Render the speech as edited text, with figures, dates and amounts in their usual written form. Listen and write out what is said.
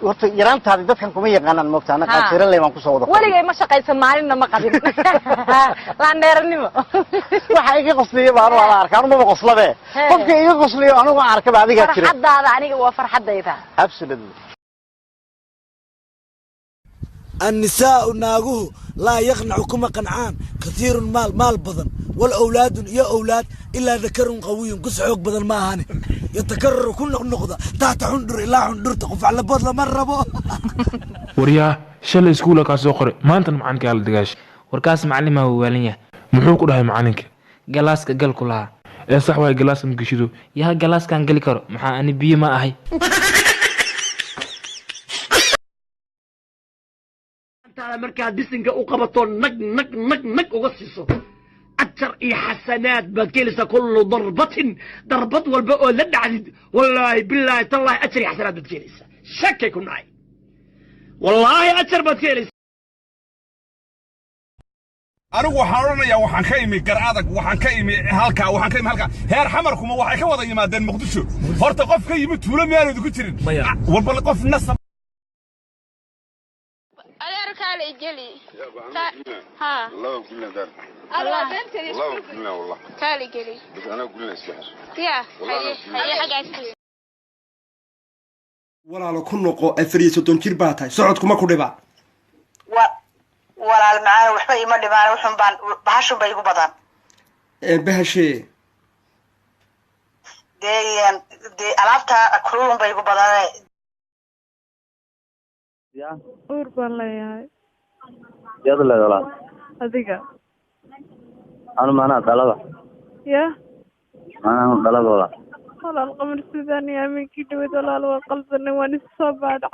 Horta yaraantaadi dadkan kuma yaqaanaan, moogta ana qaanjiraley baan kusoo wada. Weligay ma shaqaysan, maalinna ma qabin laandheeranimo. Waxa iga qosliya baan waa la arkaa, anumaba qoslabe. Qofka iga qosliyo anigu aan arkaba adigaa jira. Farxaddaada aniga waa farxaddayda. Absolutely. Annisaa'u, naaguhu, laa yaqnacu, kuma qancaan, kasiirun, maal, maal badan, wal awlaadun, iyo awlaad, ilaa dakarun qawiyun, kus xoog badan ma ahane, yatakararu, ku noqnoqda, taxta xundhur, ilaa xundhurta. Qufaclabood lama rabo. Waryaa, shalay iskuula kaa soo qoray, maantana macalinkaa la dagaashay. Warkaas macalimaa waa waalan yahay. Muxuu ku dhahay macalinka? Galaaska gal ku lahaa. Ee sax waay, galaaska ma geshido. Yaa galaaskaan geli karo? Maxaa ani biyo ma ahay? Markaad bisinka u qabato, nag nag nag nag uga siiso, ajar iyo xasanaad baad ka helaysaa. Kullu darbatin, darbad walba oo la dhacdid, wallaahi bilaahi tallaahi, ajar iyo xasanaad baad ka helaysaa. Shakay ku nacay, wallaahi ajar baad ka helaysaa. Anigu waxaan odhanayaa, waxaan ka imi Gar Adag, waxaan ka imi halkaa, waxaan ka imi halkaa. Heer Xamarkuma waxay ka wada yimaadeen Muqdisho? Horta qof ka yimi tuulo miyaanu idinku jirin? Walba qof nasab. Adeer, kaale igeli. Ha. والله قلنا دار. Allah. والله قلنا والله. Kaale igeli. بس انا قلنا السحر. Ya. والله. Haye haye, xaggaas. Walaalo, ku noqo, 34 jir baa tahay, socodkuma ku dhibaa? Walaal macaan, waxba ima dhibaan, wuxun baan bahashun ba igu badan. Ee, bahashee? Dee alaabta kululun ba igu badan. Uur baan leeyahay. Yaad leed, walaal? Adiga. Anu maanaa dhalada. Ya. Maanaa dhalada, walaal. Walaal, Qamar sidaan iyo aminkii dhaweyd, walaal, waa qaldanay, waan is soo baadha.